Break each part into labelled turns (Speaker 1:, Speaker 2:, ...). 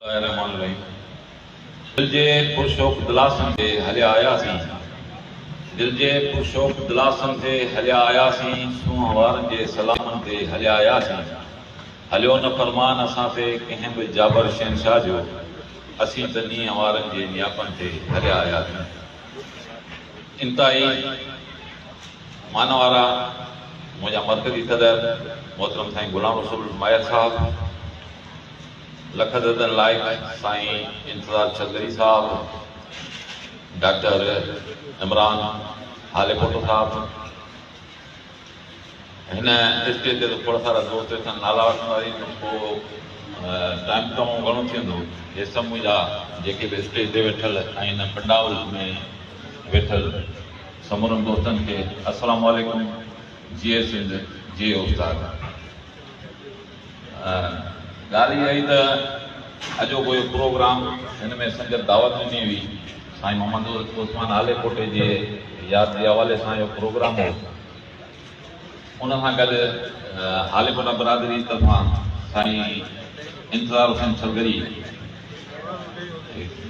Speaker 1: الله الرحمٰن الرحيم دل جي پرشوق دلاسن تي هليا آياسين دل جي پرشوق دلاسن تي هليا آياسين سونهن وارن جي سلامن تي هليا آياسين هليو نه فرمان اسان تي ڪنهن به جابر شهنشاهه جو اسين ته نينهن وارن جي نياپن تي هليا آياسين انتهائي مانوارا منهنجا مرڪزي صدر محترم سائين غلام رسول ماهر صاحب لک ددن لائق سائين انتظار چوڌري صاحب، ڊاڪٽر عمران هاليپوٽو صاحب، هن اسٽيج تي ته کوڙ سارا دوست ويٺا آهن نالا وٺنداسين ته پوء ٽائيم تمام گهڻو ٿي ويندو، هي سڀ منهنجا جيڪي به اسٽيج تي ويٺل ۽ هن پنڊال ۾ ويٺل سمورن دوستن کي السلام عليڪم، جيئي سنڌ، جيئي استاد. ڳالهه اها آهي ته اڄوڪو اهو پروگرام هن ۾ سنگت دعوت ڏني هئي، سائين محمد عثمان هاليپوٽي جي ياد جي حوالي سان اهو پروگرام هو. ان سان گڏ هاليپوٽا برادري طرفان سائين انتظار حسين ڇرگري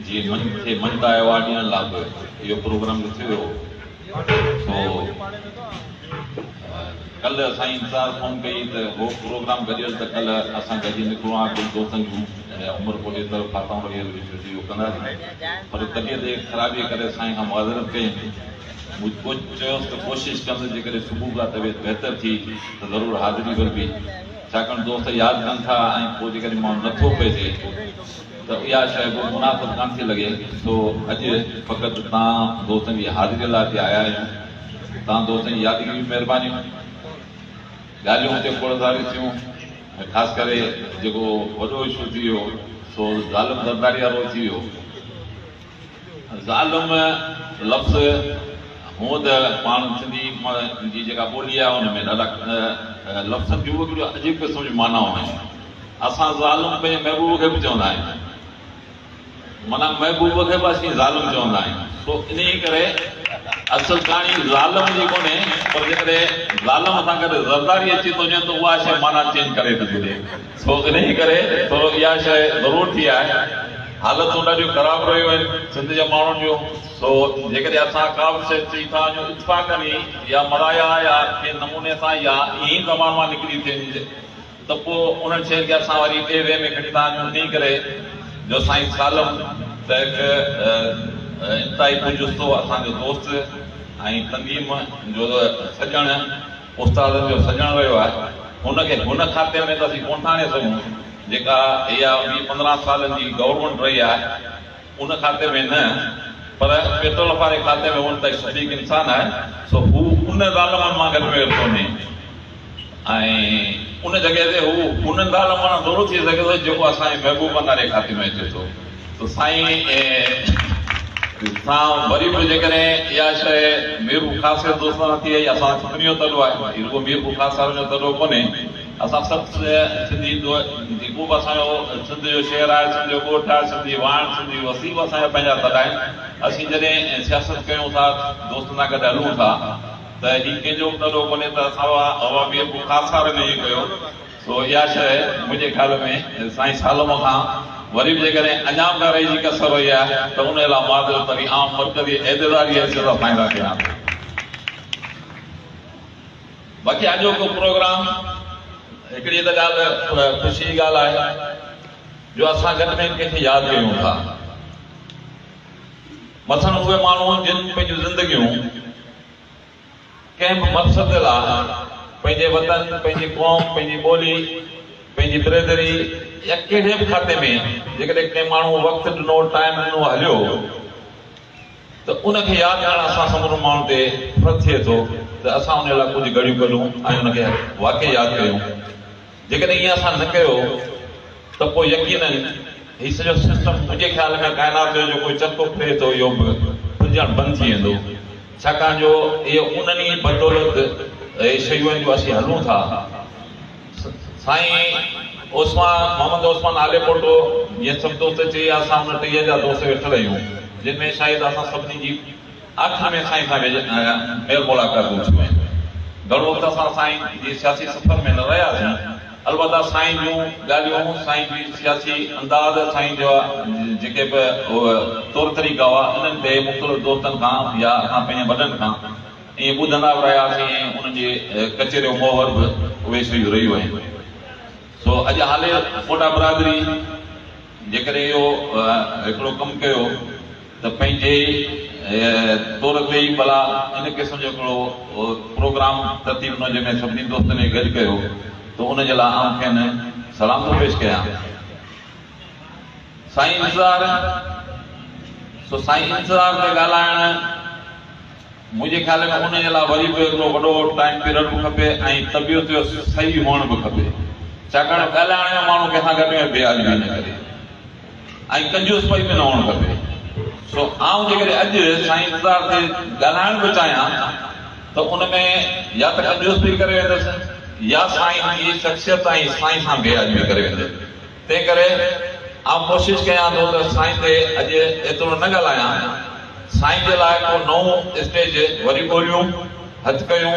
Speaker 1: جي کي مڃتا ايوارڊ ڏيڻ لاء به اهو پروگرام رٿيو ويو هو. سو ڪلهه سائين انتظار فون ڪئي ته هو پروگرام گڏيل ته ڪلهه اسان گڏجي نڪرڻو آهي ڪجهه دوستن جون عمرڪوٽ جي طرف فاتحون رهيل هيون ڇو جو اهو ڪنداسين پر طبيعت جي خرابي ڪري سائين کان معذرت ڪيم مون چيس ته ڪوشش ڪندس جيڪڏهن صبح کان طبيعت بهتر ٿي ته ضرور حاضري ڀربي ڇاڪاڻ دوست ياد ڪن ٿا ۽ پوء جيڪڏهن ماڻهو نٿو پئجي ته اها شيء به مناسب ڪانه ٿي لڳي، سو اڄ فقط توهان دوستن جي حاضريء لاء اتي آيا آهيون. توهان دوستن جي يادگيريون مهربانيون. ڳالهيون هتي کوڙ ساريون ٿيون ۽ خاص ڪري جيڪو وڏو اشو ٿي ويو سو ظالم زرداري وارو ٿي ويو. ظالم لفظ هونء ته پاڻ سنڌي جي جيڪا ٻولي آهي ان ۾ ڏاڍا لفظن جون به هڪڙيون عجيب قسم جون معنائون آهن. اسان ظالم پنهنجي محبوب کي به چوندا آهيون. معنيٰ محبوب کي به اسين ظالم چوندا آهيون. سو انهيء ڪري اصل ڪهاڻي ظالم جي ڪونهي پر جيڪڏهن ظالم سان گڏ زرداري اچي ٿو وڃي ته اها شيء معنيٰ چينج ڪري ٿي ڇڏي. سو انهيء ڪري ٿورو اها شيء ضرور ٿي آهي. حالتون ڏاڍيون خراب رهيون آهن سنڌ جي ماڻهن جون. سو جيڪڏهن اسان ڪا به شيء چئي ٿا وڃون اتفاقن ئي يا مزاحيه يا ڪنهن نموني سان يا ائين ئي زبان مان نڪري ٿي وڃي ته پوء انهن شين کي اسان وري ٻئي وي ۾ کڻي ٿا وڃون. انهيء ڪري جو سائين سالم ته هڪ انتهائي برجستو اسان جو دوست ۽ تنظيم جو سڄڻ، استادن جو سڄڻ رهيو آهي. هن کي هن کاتي ۾ ته اسين ڪونه ٿا آڻي سگهون، جيڪا اها ويهه 15 سالن جي گورنمينٽ رهي آهي، ان کاتي ۾ نه پر پيٽرول واري کاتي ۾ هو انتهائي شفيق انسان آهي، سو هو ان ظالمن مان گهٽ ۾ گهٽ ڪونهي ۽ ان جڳهه تي هو انهن ظالمن مان ضرور ٿي سگهي ٿو جيڪو اسان جي محبوبن واري کاتي ۾ اچي ٿو. ته سائين سان وري به جيڪڏهن اها شيء ميرپور خاص جي دوستن سان ٿي آهي اسان سڀني جو تڏو آهي هي رڳو ميرپور خاص وارن جو تڏو ڪونهي اسان سڀ سنڌي جيڪو به اسان جو سنڌ جو شهر آهي سنڌ جو ڳوٺ آهي سنڌ جي واڻ سنڌ جي وسي به اسان جا پنهنجا تڏا آهن اسين جڏهن سياست ڪيون ٿا دوستن سان گڏ هلون ٿا ته هي ڪنهن جو به تڏو ڪونهي ته اسان ميرپور خاص وارن ائين ڪيو سو اها شيء منهنجي خيال ۾ سائين سالم کان وري به جيڪڏهن اڃا به ڪا رهجي ڪسر رهي آهي ته ان لاء معذرت وري آئون مرڪزي عهديدار جي حيثيت سان سائين سان ڪيان ٿو. باقي اڄوڪو پروگرام هڪڙي ته ڳالهه خوشي جي ڳالهه آهي جو اسان گهٽ ۾ گهٽ ڪنهن کي ياد ڪيون ٿا. مثلاً اهي ماڻهو جن پنهنجون زندگيون ڪنهن به مقصد لاء پنهنجي وطن، پنهنجي قوم، پنهنجي ٻولي، پنهنجي برادري يا ڪهڙي به کاتي ۾ جيڪڏهن ڪنهن ماڻهوء وقت ڏنو، ٽائيم ڏنو هليو ته ان کي ياد ڪرڻ اسان سمورن ماڻهن تي فرض ٿئي ٿو ته اسان ان لاء ڪجهه گهڙيون ڪڍون ۽ ان کي واقعي ياد ڪيون. جيڪڏهن ائين اسان نه ڪيو ته پوء يقينن هي سڄو سسٽم منهنجي خيال ۾ ڪائنات جو جيڪو چرخو ڦري ٿو اهو به ڦرجڻ بند ٿي ويندو ڇاڪاڻ جو اهي انهن ئي بدولت اهي شيون آهن جو اسين هلون ٿا. سائين عثمان محمد عثمان هاليپوٽو جيئن سڀ دوست چئي ويا اسان ان ٽهيء جا دوست ويٺل آهيون جن ۾ شايد اسان سڀني جي آخر ۾ سائين سان ميل ملاقاتون ٿيون آهن. گهڻو وقت اسان سائين جي سياسي سفر ۾ نه رهياسين. البته سائين جون ڳالهيون، سائين جي سياسي انداز، سائين جا جيڪي به طور طريقا هئا، انهن تي مختلف دوستن کان يا اسان پنهنجن وڏن کان ائين ٻڌندا به رهياسين ۽ انهن جي ڪچهري جو محور به اهي شيون رهيون آهن. سو اڄ هالي پوٽا برادري جيڪڏهن اهو هڪڙو ڪم ڪيو ته پنهنجي طور تي ئي ڀلا ان قسم جو هڪڙو پروگرام ترتيب ڏنو جنهن ۾ سڀني دوستن کي گڏ ڪيو ته ان جي لاء آئون کين سلام ٿو پيش ڪيان. سائين انتظار سو سائين انتظار تي ڳالهائڻ منهنجي خيال ۾ ان جي لاء وري به هڪڙو وڏو ٽائيم پيريڊ به کپي ۽ طبيعت جو صحيح هئڻ به کپي ڇاڪاڻ ڳالهائڻ ۾ ماڻهو ڪنهن سان گهٽ ۾ بي ادبي نه ڪري ۽ ڪنجوس پئي به نه هئڻ کپي. سو آئون جيڪڏهن اڄ سائين انتظار تي ڳالهائڻ به چاهيان ته ان ۾ يا ته ڪنجوس پئي ڪري ويندس يا سائين جي شخصيت ۽ سائين سان بي ادبي ڪري ويندس. تنهن ڪري آئون ڪوشش ڪيان ٿو ته سائين تي اڄ ايترو نه ڳالهايان. سائين جي لاء ڪو نئون اسٽيج وري ڳوليون، هٿ ڪيون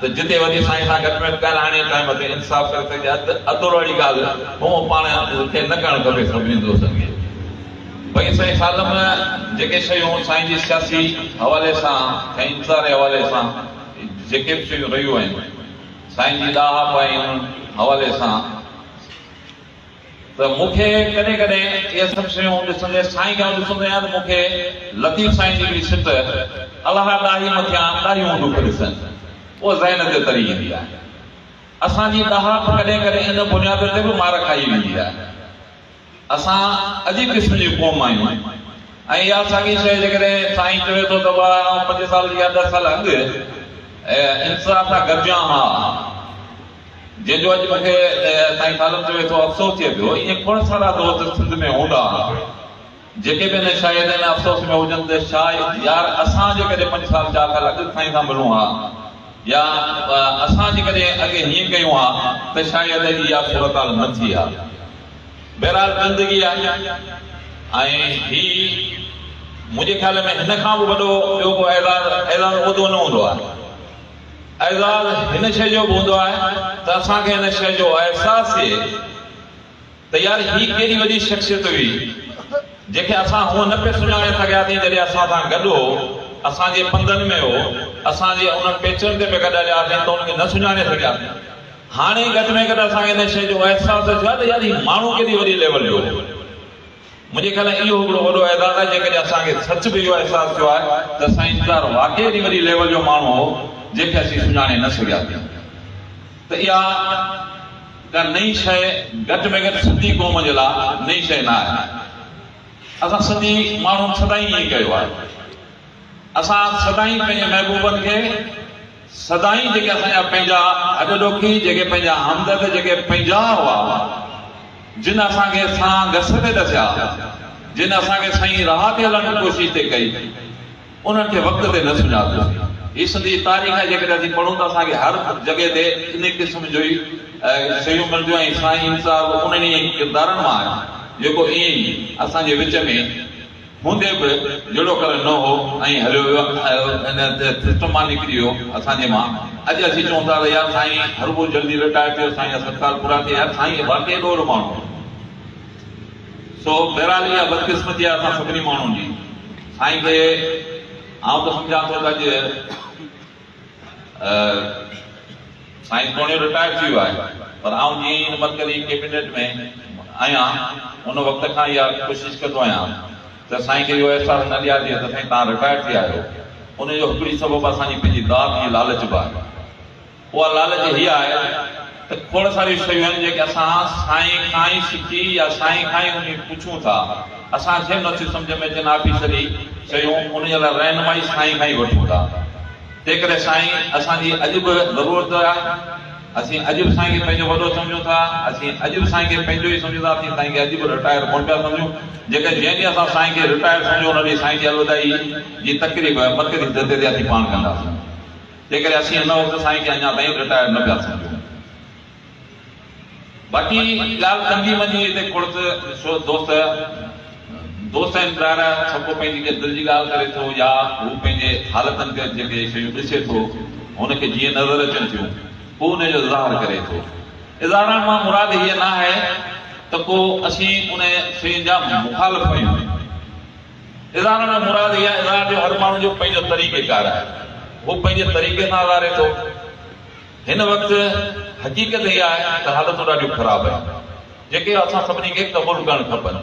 Speaker 1: ته جتي وري سائين سان گهٽ ۾ گهٽ ڳالهائڻ جي ٽائيم تي انصاف ڪري سگهجي. اڌ اڌوڙي ڳالهه هونء پاڻ کي نه ڪرڻ کپي سڀني دوستن کي. باقي سائين سالم جيڪي شيون سائين جي سياسي حوالي سان سائين انتظار جي حوالي سان جيڪي به شيون رهيون آهن سائين جي ڏاهپ ۽ انهن حوالي سان ته مون کي ڪڏهن ڪڏهن اهي سڀ شيون ڏسندي سائين کي آئون ڏسندو آهيان ته مون کي لطيف سائين جي هڪڙي سٽ الله ڏاهي مٿيان ڏاهيون ڏک ڏسن اها ذهن تي تري ايندي آهي. اسان جي ڏاهپ ڪڏهن ڪڏهن ان بنياد تي به مار کائي ويندي آهي. اسان عجيب قسم جي قوم آهيون ۽ اها ساڳي شيء جيڪڏهن سائين چوي ٿو ته بابا آئون پنج سال يا ڏهه سال اڳ انصاف سان گڏجان ها جنهن جو اڄ مون کي سائين سالم چوي ٿو افسوس ٿئي پيو. ائين کوڙ سارا دوست سنڌ ۾ هوندا جيڪي به ان شايد ان افسوس ۾ هجن ته شايد يار اسان جيڪڏهن پنج سال چار سال اڳ سائين سان ملون ها يا اسان جيڪڏهن اڳي هيئن ڪيون ها ته شايد اڄ اها صورتحال نه ٿئي ها. بهرحال زندگي آهي ۽ هي منهنجي خيال ۾ هن کان به وڏو ٻيو ڪو اعزاز اعزاز عهدو نه هوندو آهي. اعزاز هن شيء جو به هوندو آهي ته اسان کي هن شيء جو احساس ٿئي ته يار هي ڪيڏي وڏي شخصيت هئي جنهن کي اسان هونء نه پئي سڃاڻي سگهياسين جڏهن اسان سان گڏ هو، اسان جي پنڌن ۾ هو، اسان جي انهن پيچرن تي پئي گڏ هلياسين ته ان کي نه سڃاڻي سگهياسين. هاڻي گهٽ ۾ گهٽ اسان کي ان شيء جو احساس ته ٿيو آهي ته يار هي ماڻهو ڪيڏي وڏي ليول جو هو. منهنجي خيال ۾ اهو هڪڙو وڏو اعزاز آهي جيڪڏهن اسان کي سچ به اهو احساس ٿيو آهي ته سائين انتظار واقعي ايڏي وڏي ليول جو ماڻهو هو جنهن کي اسين سڃاڻي نه سگهياسين ته اها ڪا نئين شيء گهٽ ۾ گهٽ سنڌي قوم جي لاء نئين شيء نه آهي. اسان سنڌي ماڻهن سدائين ائين ڪيو آهي. اسان سدائين پنهنجي محبوبن کي سدائين جيڪي اسان جا پنهنجا هڏ ڏوکي، جيڪي پنهنجا همدرد، جيڪي پنهنجا هئا، جن اسان کي سان گس تي ڏسيا، جن اسان کي سائين راهه تي هلڻ جي ڪوشش ٿي ڪئي، انهن کي وقت تي نه سڃاتوسين. هي سنڌ جي تاريخ آهي، جيڪڏهن اسين پڙهون ته اسان کي هر جڳهه تي انهي قسم جو ئي شيون ملنديون ۽ سائين انصاف انهن ئي ڪردارن مان آهي، جيڪو ائين ئي اسان جي وچ ۾ هوندي به جهڙو ڪر نه هو ۽ هليو ويو ان سسٽم مان نڪري ويو اسان جي مان اڄ اسين چئون ٿا ته يار سائين هربو جلدي رٽائر ٿيو سائين جا 60 سال پورا ٿي ويا يار سائين واقعي ايڏو وڏو ماڻهو هو سو بهرحال اها بدقسمتي آهي اسان سڀني ماڻهن جي سائين کي آئون ته سمجهان ٿو ته اڄ سائين توڻي رٽائر ٿي ويو آهي پر آئون جيئن ئي هن مرڪزي ڪيبينيٽ ۾ آهيان ان وقت کان اها ڪوشش ڪندو آهيان ته سائين کي اهو احساس نه ڏيارجي ته سائين توهان رٽائر ٿي آهيو ان جو هڪڙي سبب اسان جي پنهنجي ذات جي لالچ به آهي اها لالچ هيء آهي ته کوڙ ساريون شيون آهن جيڪي اسان سائين کان ئي سکي يا سائين کان ئي انهي پڇون ٿا اسان کي به نٿيون سمجهه ۾ اچن آفيسري شيون انهي لاء رهنمائي سائين کان ئي وٺون ٿا. تنهنڪري سائين اسان جي اڄ به ضرورت آهي، اسين اڄ به سائين کي پنهنجو وڏو سمجهون ٿا، اسين اڄ به سائين کي پنهنجو ئي سمجهون ٿا، اسين سائين کي اڄ به رٽائر ڪونه پيا سمجهون، جيڪڏهن جنهن ڏينهن اسان سائين کي رٽائر سمجهيو ان ڏينهن سائين جي الوداعي جي تقريب مرڪزي سطح تي اسين پاڻ ڪنداسين، تنهنڪري اسين هن وقت سائين کي اڃا تائين رٽائر نه پيا سمجهون. باقي ڳالهه تنظيم جي هتي کوڙ دوست دوست آهن ظاهر آهي سڀ ڪو پنهنجي ڪنهن دل جي ڳالهه ڪري ٿو يا هو پنهنجي حالتن کي جيڪي شيون ڏسي ٿو هن کي جيئن نظر اچن ٿيون هو ان جو اظهار ڪري ٿو. اظهارڻ مان مراد هيء نه آهي ته ڪو اسين ان شين جا مخالف آهيون. اظهارڻ مان مراد هيء آهي، اظهار جو هر ماڻهو جو پنهنجو طريقيڪار آهي. هو پنهنجي طريقي سان اظهاري ٿو. هن وقت حقيقت هيء آهي ته حالتون ڏاڍيون خراب آهن، جيڪي اسان سڀني کي قبول ڪرڻ کپن.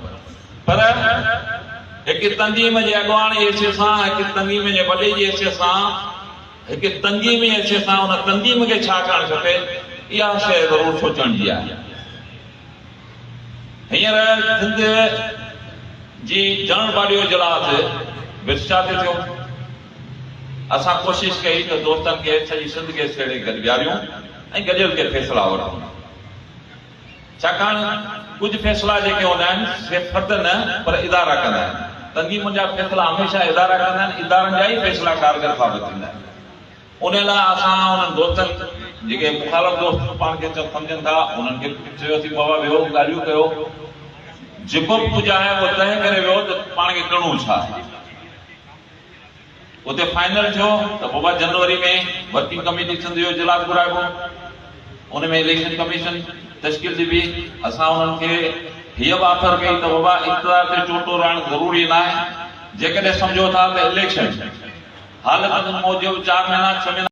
Speaker 1: پر هڪ تنظيم جي اڳواڻ جي حيثيت سان، هڪ تنظيم جي وڏي جي حيثيت سان، هڪ تنظيم جي حيثيت سان ان تنظيم کي ڇا ڪرڻ کپي، اها شيء ضرور سوچڻ جي آهي. هينئر سنڌ جي جنرل باڊي جو اجلاس ورشا تي ٿيو. اسان ڪوشش ڪئي ته دوستن کي سڄي سنڌ کي سهيڙي گڏ ويهاريون ۽ گڏيل ڪي فيصلا وٺون. ڇاڪاڻ ڪجهه فيصلا جيڪي هوندا آهن سي فرد نه پر ادارا ڪندا آهن. تنظيمن جا فيصلا هميشه ادارا ڪندا آهن، ادارن جا ئي فيصلا ڪارگر ثابت ٿيندا آهن. ان لاء اسان انهن دوستن جيڪي مخالف دوست پاڻ کي سمجهن ٿا انهن کي به چيوسين بابا ويهو ڳالهيون ڪيو جيڪو به ڪجهه آهي اهو طئه ڪري ويهو ته پاڻ کي ڪرڻو ڇا آهي. اتي فائنل ٿيو ته بابا جنوري ۾ ورڪنگ ڪميٽي سنڌ جو اجلاس گهرائبو ان ۾ اليڪشن ڪميشن تشڪيل ڏبي. اسان انهن کي هيء به آفر ڪئي ته بابا اقتدار تي چوٽو رهڻ ضروري ناهي جيڪڏهن سمجهو ٿا ته اليڪشن حالتن موجب چار مهينا ڇهه مهينا.